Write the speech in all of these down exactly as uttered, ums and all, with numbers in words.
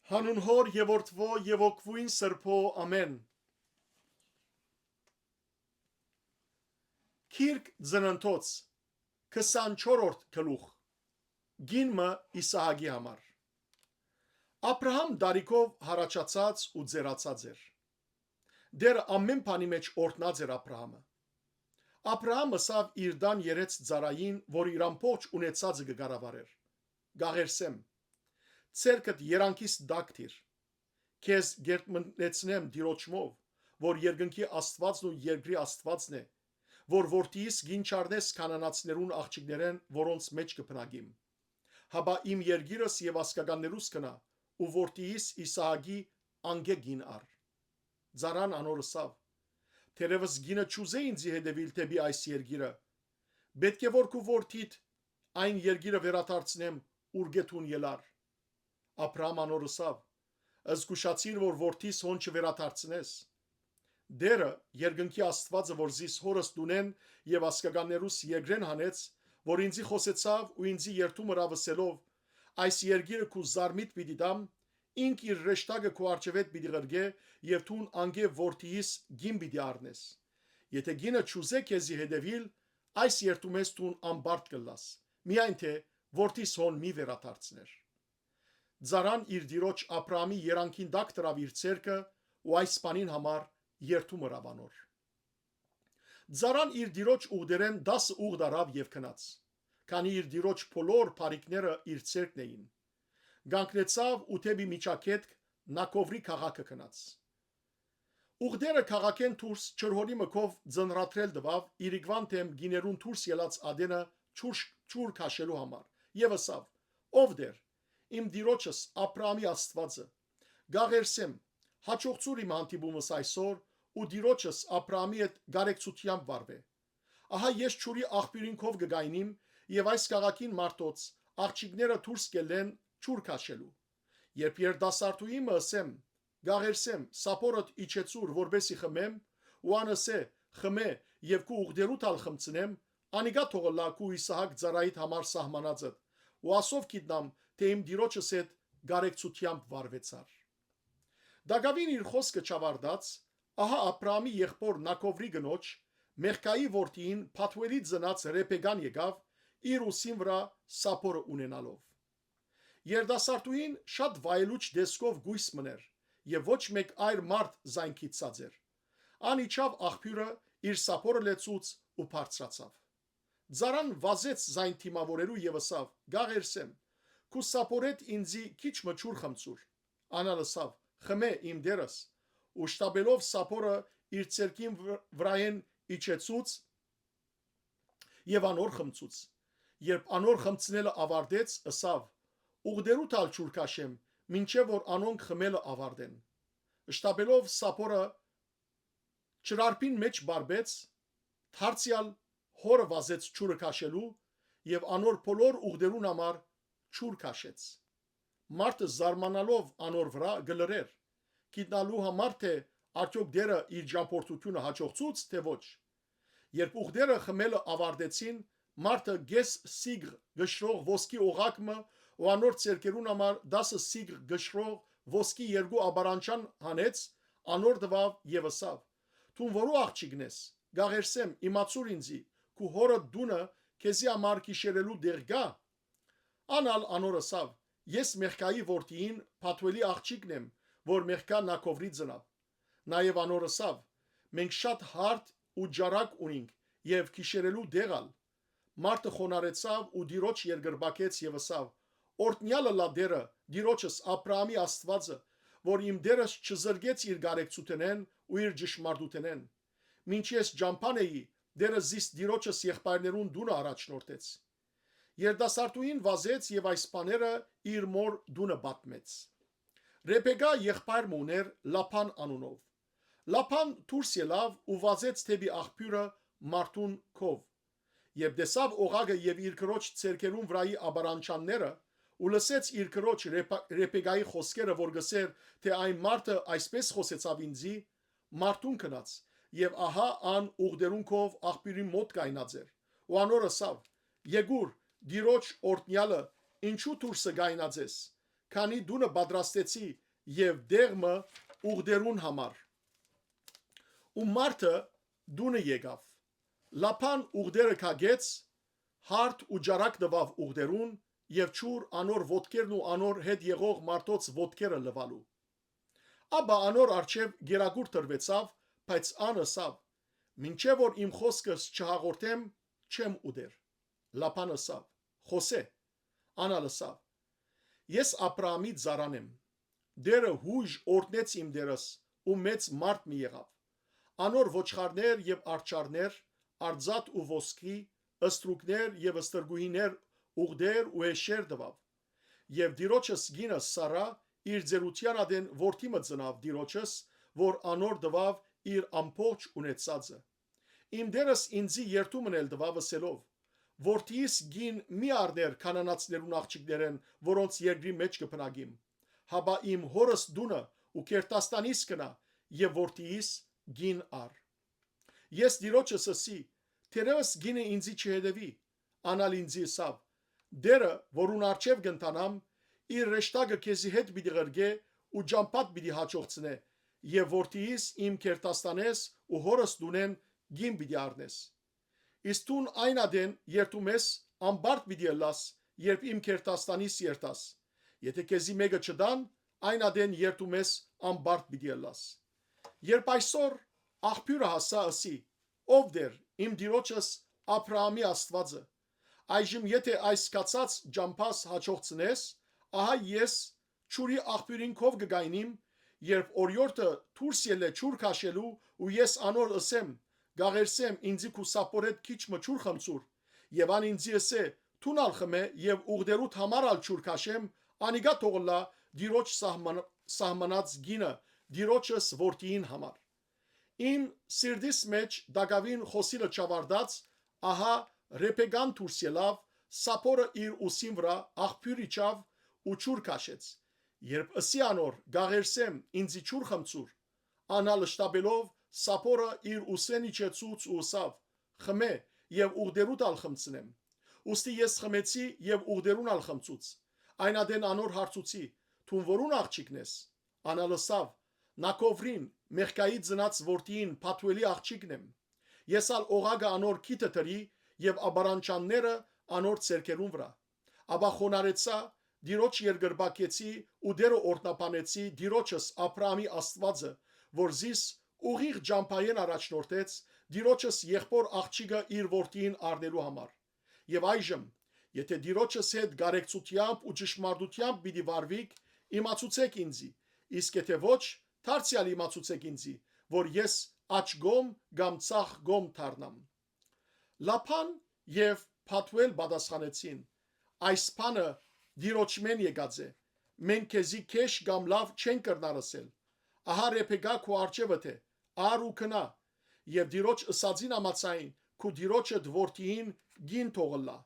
Հանուն Հօր եւ Որդւոյ եւ Հոգւոյն Սրբոյ, ամէն։ Գիրք Ծննդոց, քսանչորրորդ գլուխ։ Կին մը Իսահակի համար։ Աբրահամ տարիքով յառաջացած ու ծերացած էր։ Տէրը ամէն բանի մէջ օրհնած էր Աբրահամը։ Աբրահամ ըսաւ իր տան երէց ծառային, որ իր ամբողջ ունեցածը կը կառավարէր. «Կաղերսեմ, ձեռքդ երանգիս տակ դիր։ Քեզ կերտմնեցնեմ Տիրոջմով, որ երկնքի Աստուածն ու երկրի Աստուածն է, որ որդիիս կին չառնես քանանացիներուն աղջիկներէն, որոնց մէջ կը բնակիմ։ Հապա իմ երկիրս եւ ազգականներուս գնա ու որդիիս Իսահակի անկէ կին առ»։ Ծառան անոր ըսաւ. «Թերեւս կինը չուզէ ինծի հետեւիլ դէպի այս երկիրը, պէտք է որ քու որդիդ այն երկիրը վերադարձնեմ, ուրկէ դուն ելար»։ Աբրահամ անոր ըսաւ. «Զգուշացիր որ որդիս հոն չվերադարձնես։ Տէրը, երկնքի Աստուածը, որ զիս հօրս տունէն եւ ազգականներուս երկրէն հանեց, որ ինծի խօսեցաւ ու ինծի երդում ըրաւ ըսելով. "Այս երկիրը քու զարմիդ պիտի տամ", ինք իր հրեշտակը քու առջեւէդ պիտի ղրկէ եւ դուն անկէ որդիիս կին պիտի առնես։ Եթէ կինը չուզէ քեզի հետեւիլ, այս երդումէս դուն անպարտ կ'ըլլաս, միայն թէ որդիս հոն մի վերադարձներ"։ Ծառան իր տիրոջ Աբրահամի երանգին տակ դրաւ իր ձեռքը ու այս բանին համար երդում ըրաւ անոր։ Ծառան իր տիրոջ ուղտերէն տասը ուղտ առաւ եւ գնաց, քանի իր տիրոջ բոլոր բարիքները իր ձեռքն էին։ Կանգնեցաւ ու դէպի միջագետք Նակովրի քաղաքը գնաց։ Ուղտերը քաղաքէն դուրս ջրհորի մը քով ծնրադրել տուաւ իրիկուան դէմ կիներուն դուրս ելած ատենը ջուր, ջուր քաշելու համար եւ ըսաւ. "Ով Տէր, իմ տիրոջս Աբրահամի Աստուածը, կաղերսեմ, յաջողցուր իմ հանդիպումս այսօր ու տիրոջս Աբրահամի հետ կարեկցութեամբ վարուէ։ Ահա ես ջուրի աղբիւրին քով կը գայնիմ եւ այս քաղաքին մարդոց աղջիկները դուրս կ'ելլեն ջուր քաշելու։ Երբ երիտասարդուհի մը ըսեմ, կաղերսեմ, սափորդ իջեցուր, որպէսզի խմեմ, ու ան ըսէ, "Խմէ եւ քու ուղտերուդ ալ խմցնեմ", անիկա թող ըլլայ քու Իսահակ ծառայիդ համար սահմանածդ, ու ասով գիտնամ թէ իմ տիրոջս հետ կարեկցութեամբ վարուեցար"։ Տակաւին իր խօսքը չաւարտած, ահա Աբրահամի եղբօր Նակովրի կնոջ, Մեղքայի որդիին Փաթուելի ծնած Ռեբեկան եկաւ, իր ուսին վրայ սափորը ունենալով։ Երիտասարդուհին շատ վայելուչ տեսքով կոյս մըն էր եւ ոչ մէկ այր մարդ զայն գիտցած էր։ Ան իջաւ աղբիւրը, իր սափորը լեցուց ու բարձրացաւ։ Ծառան վազեց զայն դիմաւորելու եւ ըսաւ. "Կաղերսեմ, քու սափորէդ ինծի քիչ մը ջուր խմցուր"։ Ան ալ ըսաւ. "Խմէ, իմ տէրս"։ Ու շտապելով սափորը իր ձեռքին վրայէն իջեցուց եւ անոր խմցուց։ Երբ անոր խմցնելը աւարտեց, ըսաւ. "Ուղտերուդ ալ ջուր քաշեմ, մինչեւ որ անոնք խմելը աւարտեն"։ Շտապելով սափորը չրարբին մէջ բարբեց, դարձեալ հորը վազեց ջուրը քաշելու եւ անոր բոլոր ուղտերուն համար ջուր քաշեց։ Մարդը զարմանալով անոր վրայ կը լռէր, գիտնալու համար թէ արդեօք Տէրը իր ճամբորդութիւնը յաջողցուց թէ ոչ։ Երբ ուղտերը խմելը աւարտեցին, մարդը կես սիգղ կշռող ոսկի օղակ մը ու անոր ձեռքերուն համար տասը սիգղ կշռող ոսկի երկու ապարանչան հանեց, անոր տուաւ եւ ըսաւ. "Դուն որո՞ւ աղջիկն ես, կաղերսեմ, իմացուր ինծի, քու հօրդ տունը քեզի համար գիշերելու տեղ կա"։ Ան ալ անոր ըսաւ. "Ես Մեղքայի որդիին Փաթուելի աղջիկն եմ, որ Մեղքա Նակովրի ծնաւ"։ Նաեւ անոր ըսաւ. "Մենք շատ հարթ ու ճարակ ունինք եւ գիշերելու տեղ ալ"։ Մարդը խոնարհեցաւ ու Տիրոջ երկրպագեց եւ ըսաւ. "Օրհնեալ ըլլայ Տէրը, Տիրոջս, Աբրահամի Աստուածը, որ իմ տէրս չզրկեց իր կարեկցութենէն ու իր ճշմարտութենէն։ Մինչ ես ճամբան էի, Տէրը զիս Տիրոջս եղբայրներուն տունը առաջնորդեց"։ Երիտասարդուհին վազեց եւ այս բաները իր մօր տունը պատմեց։ Ռեբեկա եղբայր մը ունէր Լաբան անունով։ Լաբան դուրս ելաւ ու վազեց դէպի աղբիւրը մարդուն քով։ Երբ տեսաւ օղակը եւ իր քրոջ ձեռքերուն վրայի ապարանչանները, ու լսեց իր քրոջ Ռեփա-, Ռեբեկայի խօսքերը, որ գսեր թէ այն մարդը այսպես խօսեցաւ ինձի, մարդուն գնաց, եւ ահա ան ուղտերուն քով աղբիւրին մօտ կայնած էր, ու անոր ըսաւ. "Եկուր, Տիրոջ օրհնեալը, ինչու դուրսը կայնած ես, քանի տունը պատրաստեցի եւ տեղ մը ուղտերուն համար։ Ու մարդը տունը եկաւ։ Լաբան ուղտերը քագեց, հարթ ու ճարակ տուաւ ուղտերուն եւ ջուր անոր ոտքերն ու անոր հետ եղող մարդոց ոտքերը լուալու։ Ապա անոր առջեւ գերագուր տրուեցաւ, բայց ան ըսաւ. «Մինչեւ որ իմ խօսքս չհաղորդեմ, չեմ ուտեր»։ Լաբան ըսաւ. «Խօսէ»։ Ան ալ ըսաւ. «Ես Աբրահամի ծառան եմ։ Տէրը յոյժ օրհնեց իմ տէրս ու մեծ մարդ մը եղաւ։ Անոր ոչխարներ եւ արջառներ, արծաթ ու ոսկի, ստրուկներ եւ ստրկուհիներ, ուղտեր ու էշեր տուաւ։ Եւ Տիրոջս կինը Սառա իր ծերութեան ատեն որդի մը ծնաւ Տիրոջս, որ անոր տուաւ իր ամբողջ ունեցածը։ Իմ տէրս ինծի երդում ըն ալ տուաւ ըսելով. "Որդիիս կին մի առներ քանանացիներուն աղջիկներէն, որոնց երկրի մէջ կը բնակիմ, հապա իմ հօրս տունը ու կերտաստանիս գնա եւ որդիիս կին առ"։ Ես Տիրոջս ըսի. "Թերեւս կինը ինծի չհետեւի"։ Ան ալ ինծի ըսաւ. "Տէրը, որուն առջեւ կ'ընթանամ, իր հրեշտակը քեզի հետ պիտի ղրկէ ու ճամբադ պիտի յաջողցնէ, եւ որդիիս իմ կերտաստանէս ու հօրս տունէն կին պիտի առնես։ Իսկ դուն այն ատեն երդում ես, ամբարդ պիտի ըլլաս, երբ իմ կերտաստանիս երթաս։ Եթէ քեզի մէկը չտան, այն ատեն երդում ես, ամբարդ պիտի ըլլաս"։ Երբ այսօր աղբիւրը հասայ, ըսի. "Ով Տէր, իմ Տիրոջս Աբրահամի Աստուածը, այժմ եթէ այս գացած ճամբաս յաջողցնես, ահա ես ջուրի աղբիւրին քով կը գայնիմ, երբ օրիորդը դուրս ելլէ ջուր քաշելու ու ես անոր ըսեմ. "Կաղերսեմ, ինծի քու սափորէդ քիչ մը ջուր խմցուր"", եւ ան ինծի ըսէ. "Դուն ալ խմէ եւ ուղտերուդ համար ալ ջուր քաշեմ", անիկա թող ըլլայ Տիրոջ սահման-, սահմանած կինը, Տիրոջս որդիին համար"։ Իմ սիրտիս մէջ տակաւին խօսիլը չաւարտած, ահա Ռեբեկան դուրս ելաւ, սափորը իր ուսին վրայ աղբիւր իջաւ ու ջուր քաշեց։ Երբ ըսի անոր. "Կաղերսեմ, ինծի ջուր խմցուր"։ Ան ալ շտապելով սափորը իր ուսէն իջեցուց ու ըսաւ. "Խմէ եւ ուղտերուդ ալ խմցնեմ"։ Ուստի ես խմեցի եւ ուղտերուն ալ խմցուց։ Այն ատեն անոր հարցուցի. "Դուն որուն աղջիկն ես"։ Ան ալ ըսավ. "Նակովրին, Մեղկայի ծնած որդիին Փաթուէլի աղջիկն եմ"։ Ես ալ օղակը անոր քիթը դրի եւ աբարանչանները անոր ձեռքերուն վրայ։ Ապա խոնարհեցայ, Տիրոջ երկրպագեցի ու Տէրը օրհնաբանեցի, Տիրոջս Աբրահամի Աստուածը, որ զիս ուղիղ ճամբայէն առաջնորդեց, Տիրոջս եղբոր աղջիկը իր որդիին առնելու համար։ Եւ այժմ, եթէ Տիրոջս հետ կարեկցութեամբ ու ճշմարտութեամբ պիտի վարուիք, իմացուցէք ինձի, իսկ եթէ ոչ, դարձեալ իմացուցէք ինձի, որ ես աջ կողմ կամ ձախ կողմ դառնամ"։ Լաբան եւ Փաթուէլ պատասխանեցին. "Այս բանը Տիրոջմէն եկած է, մենք քեզի գէշ կամ լաւ չենք կրնար ըսել։ Ահա Ռեբեկա քու առջեւդ է, առ ու գնա, եւ Տիրոջ ըսածին համաձայն քու Տիրոջդ որդիին կին թող ըլլայ"։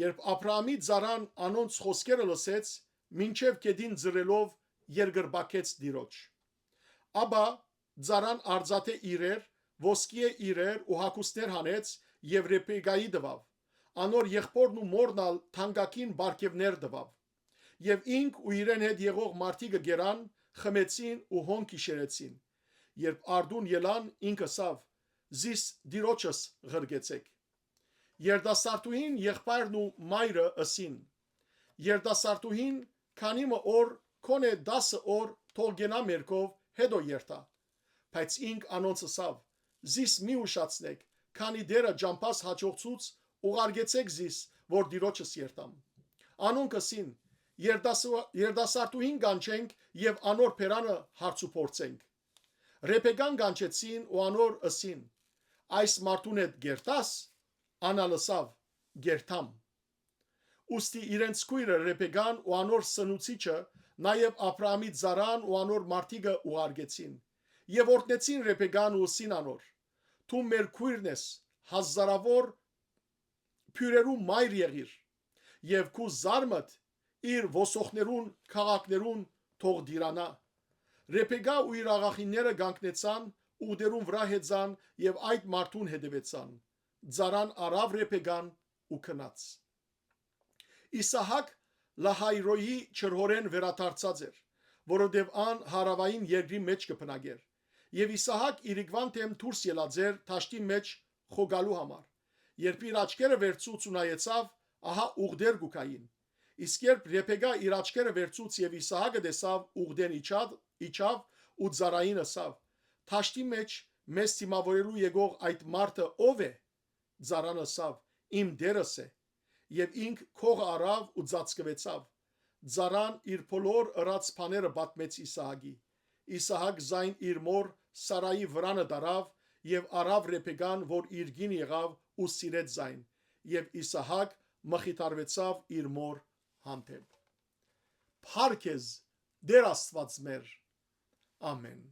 Երբ Աբրահամի ծառան անոնց խօսքերը լսեց, մինչեւ գետին ծռելով երկրպագեց Տիրոջ։ Ապա ծառան արծաթէ իրեր, ոսկիէ իրեր ու հագուստներ հանեց եւ Ռեբեկայի տուաւ։ Անոր եղբորն ու մորն ալ թանկագին պարգեւներ տուաւ։ Եւ ինք ու իրեն հետ եղող մարդիկը կերան, խմեցին ու հոն գիշերեցին։ Երբ առ տուն ելան, ինք ըսաւ. "Զիս Տիրոջս ղրկեցէք"։ Երիտասարդուհին եղբայրն ու մայրը ըսին. "Երիտասարդուհին քանի մը օր, գոնե տասը օր թող կենայ մեր քով, հետո երթայ"։ Բայց ինք անոնց ըսաւ. "Զիս մի ուշացնէք, քանի Տէրը ճամբաս յաջողցուց, ուղարկեցէք զիս, որ Տիրոջս երթամ"։ Անոնք ըսին. "Երիտաս-, երիտասարդուհին կանչենք եւ անոր բերանը հարցուփորձենք"։ Ռեբեկան կանչեցին ու անոր ըսին. "Այս մարդուն հետ կերթա՞ս"։ Ան ալ ըսաւ. "Կերթամ"։ Ուստի իրենց քոյրը Ռեբեկան ու անոր սնուցիչը, նաեւ Աբրահամի ծառան ու անոր մարդիկը ուղարկեցին։ Եւ օրհնեցին Ռեբեկան ու ըսին անոր. "Դու մեր քոյրն ես, հազարաւոր բիւրերու մայր եղիր, եւ քու զարմդ իր ոսոխներուն քաղաքներուն թող տիրանայ"։ Ռեբեկա ու իր աղախինները կանգնեցան, ուղտերուն վրայ հեծան եւ այդ մարդուն հետեւեցան։ Ծառան առաւ Ռեբեկան ու գնաց։ Իսահակ Լահայրոյի ջրհորէն վերադարձած էր, որովհետեւ ան հարաւային երկրի մէջ կը բնակէր։ Եւ Իսահակ իրիկուան դէմ դուրս ելած էր դաշտին մէջ խոկալու համար։ Երբ իր աչքերը վերցուց ու նայեցաւ, ահա, ուղտեր կու գային։ Իսկ երբ Ռեբեկա իր աչքերը վերցուց եւ Իսահակը տեսաւ, ուղտէն իջաւ, իջաւ ու ծառային ըսաւ. «Դաշտի մէջ մեզ դիմաւորելու եկող այդ մարդը ո՞վ է»։ Ծառան ըսաւ. «Իմ տերս է»։ Եւ ինք քող առաւ ու ծածկուեցաւ։ Ծառան իր բոլոր ըրած բաները պատմեց Իսահակի։ Իսահակ զայն իր մօր Սարայի վրանը տարաւ եւ առաւ Ռեբեկան, որ իր կին եղաւ, ու սիրեց զայն։ Եւ Իսահակ մխիթարուեցաւ իր մօր հանդէպ։ Փառք ես, Տեր Աստուած մեր։ Ամեն։